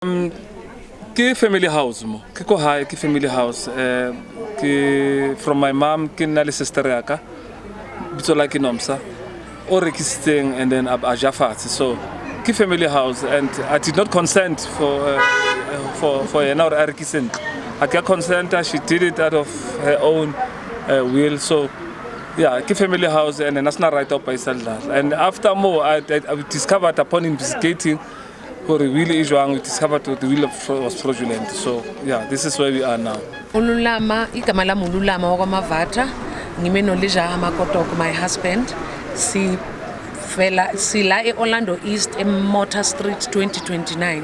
Ke family house mo, ke ko hae, ke family house. Ke from my mom, ke nna le sister ya ka, bitso la ke Nomsa, o rekisitseng and then a ja fatshe. So ke family house and I did not consent for yena hore a rekise ntlo. Ha ke a consenta, she did it out of her own will. So yeah, ke family house and then asina right of paisa dlala. And after more, I discovered upon investigating hore will e jwang, we discovered the will was fraudulent. So yeah, this is where we are now. Ululama, igama lami uLulama wakwaMavatha, ngime noLijaha Makotoko, my husband. Sivela sila e-Orlando East eMotor Street 2029.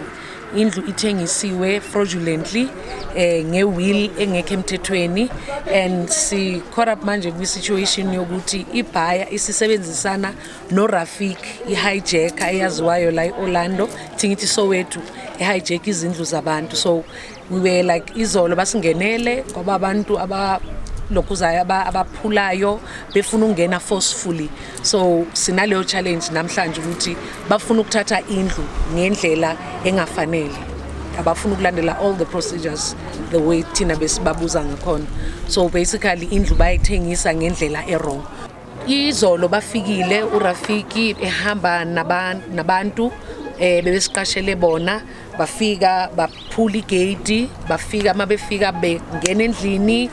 Indlu ithengisiwe fraudulently nge-will engekho emthethweni and si caught up manje kwi-situation yokuthi i-buyer isisebenzisana noRafik, i-hijacker eyaziwayo la e-Orlando, thingithi Soweto, i-hijack izindlu zabantu. So we were like, izolo basingenele ngoba abantu aba lokhuzayo abaphulayo befuna ukungena forcefully. So sinaleyo challenge namhlanje ukuthi bafuna ukuthatha indlu ngendlela engafanele, abafuna ukulandela all the procedures the way thina besibabuza ngakhona. So basically indlu bayithengisa ngendlela e-wrong. Izolo bafikile uRafiki ehamba nabantu bebesiqashele bona, bafika baphula igate, bafika mabefika bengena endlini,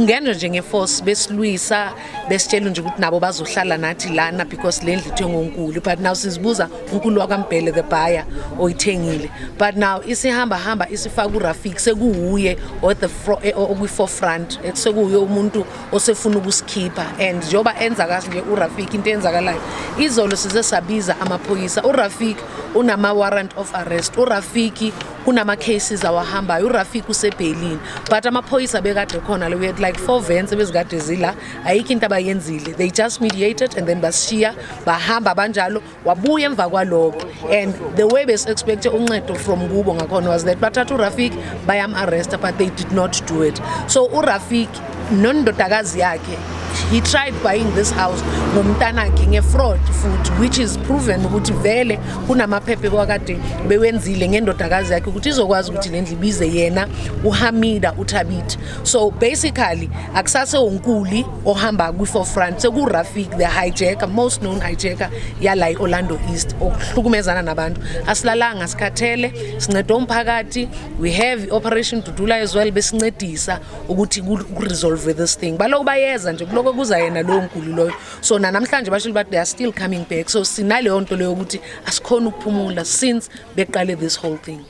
ngena nje nge-force, besilwisa, besitshela nje ukuthi nabo bazohlala nathi lana because le ndlu ithengwe unkulu. But now sizibuza unkulu wakaMbhele, the buyer oyithengile, but now isihamba hamba isifaka uRafik, sekuwuye okwi-forefront, sekuwuye umuntu osefuna ukusikhipha. And njengoba enza kahle nje uRafik, into eyenzakalayo izolo size sabiza amaphoyisa. URafik unama-warrant of arrest, uRafiki kunama-cases awahambayo, uRafiki usebhelini, but amaphoyisa bekade khona. We had like four vans ebezikade zila, ayikho into abayenzile. They just mediated and then basishiya bahamba banjalo. Wabuya emva kwaloko, and the way besi-expecte uncedo from kubo ngakhona was that bathatha uRafik bayam-arresta, but they did not do it. So uRafik nondodakazi yakhe, he tried buying this house ngomntanakhe nge-fraud futhi, which is proven ukuthi vele kunamaphepha kwakade bewenzile ngendodakazi yakhe ukuthi izokwazi ukuthi le ndlu ibize yena uHamida uThabit. So basically akusase unkuli ohamba kwi-forefront, sekuRafik, the hijacker, most known hijacker yala i-Orlando East, okuhlukumezana nabantu. Asilalanga, sikhathele, sincede umphakathi. We have i-Operation Dudula as well, besincedisa ukuthi ku-resolve this thing. Baloku bayeza nje, kuloko kuza yena lowo nkulu loyo. So nanamhlanje basho bathi they are still coming back. So sinaleyo nto leyo ukuthi asikhona ukuphumula since beqale this whole thing.